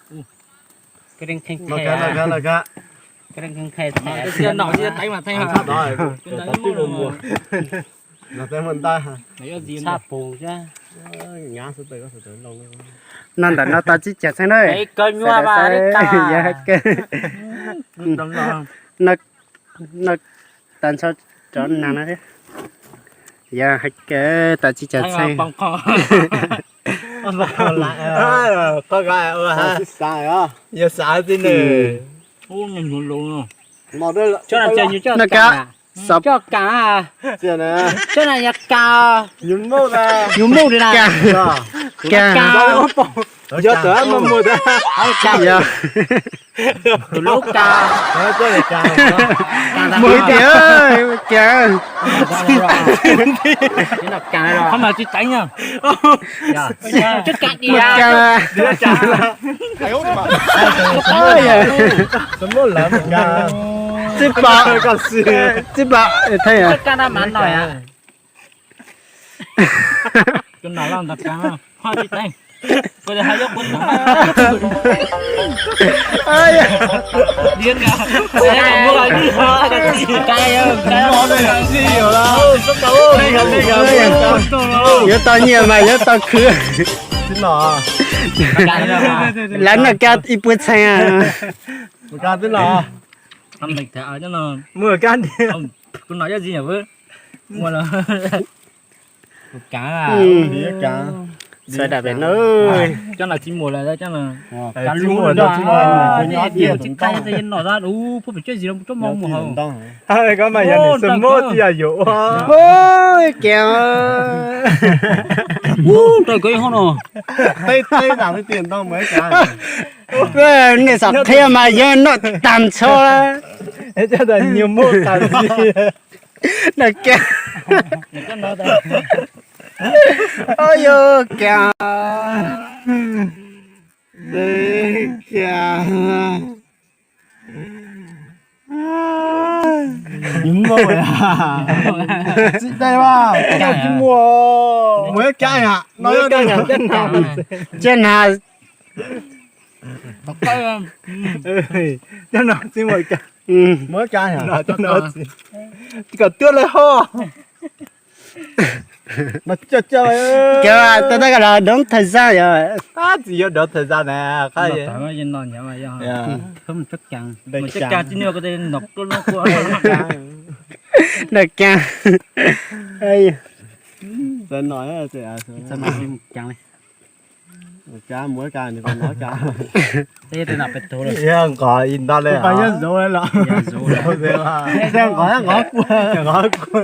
Koj deej kheej kheej, koj deej kheej kheej, txhob tov, txhob tov, txhob tov muag ntaj, txhob pus. No ntawm no tau tsib caug txheej na. Yog hais kawg, no tau ntsho cov nag no thiab. Yog hais kawg tau tsib caug txheej. Yog xav tib nws. No ka, xav, coj kas, coj na yog kas, yus muj li na, kas, kas, yog tas muag muag tas, yog tus lub kas, muag tiag, kas, kas, tsis teev, kas, tsis pom, tsis pom, yuav tau nyiaj mas yuav tau khwv. Lawv noj kab ib puas txheej. Sawv daws pem no, cov no tsis muaj lawm, cov no tsis muaj lawm, tsis muaj lawm, tsis muaj lawm. Koj mas yog nws xwb muab tib yam yuav ua. Ua, kev, ub, nrog koj ib hoob no. Teb teb nram tiaj ntoo mus ib kav. Nej xav qhia mas yog noj tag nrho. Nyuag muaj tas zib. Noj kiag. Au yog kiag. Kiag. Tsis dai mas, tsis muaj. Muaj ib kab yom, no ib kab yom, tsiab nas. Cov no tsis muaj ib kab. Muaj ib kab yom, tsis kom tuab lawv ho. Cov tab tab los đón thời gian yom. Tab tsis yuav đón thời gian na, qab Noj kiag. Txawm no, txawm no, kab muab kab, nws kom noj kab. Nqos ib ntag li. Nqos nqos, nqos kua, nqos kua.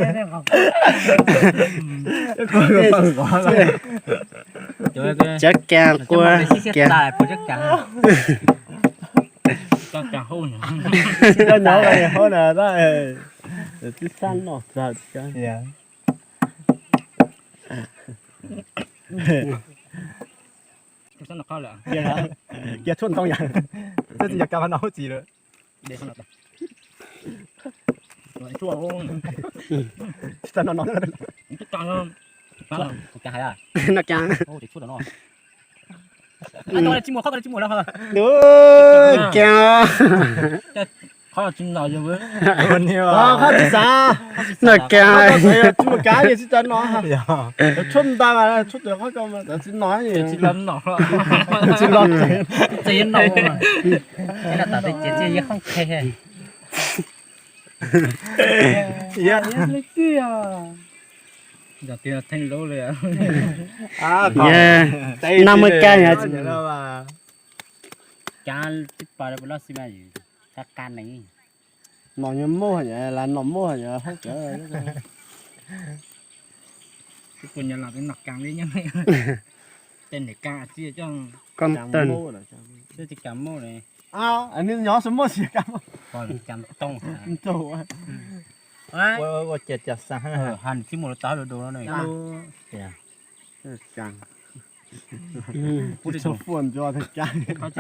Tsav kas kua kiag. Tsis tau nyob haub na, twb sab noj tag. Kiag tshuaj ntoo yom, twb tsis nco kas mas noj hauv tsis lawm. Tsis tau no no. Noj kiag. Tsis muaj, qhov tsis muaj lawm. Kiag. Qhov tsis xav. Noj kiag. Tsis muaj kab, tsis tau no. Tshuaj ntau mas tshuaj qhov ko mas tsis no. Tsis no. Tsis no. Tab tom tej ces tsis yeej qhov qhe. Yeej, no muaj kab yom. Kab tib pas puas loj xi mas, kab qab ne. No nyob muaj, las no muaj yom, hauv cawv. Kuv nyob los noj kab li nyob. Tej niam kab tsis coj, koj tawg, tsis kab muaj li. Nws nyob xwb muaj tsis kab muaj. Ua cas cas xav hais tsis muaj lawv tau lawm. Kuv tsis tshua fuaj ntsuag thiab kab.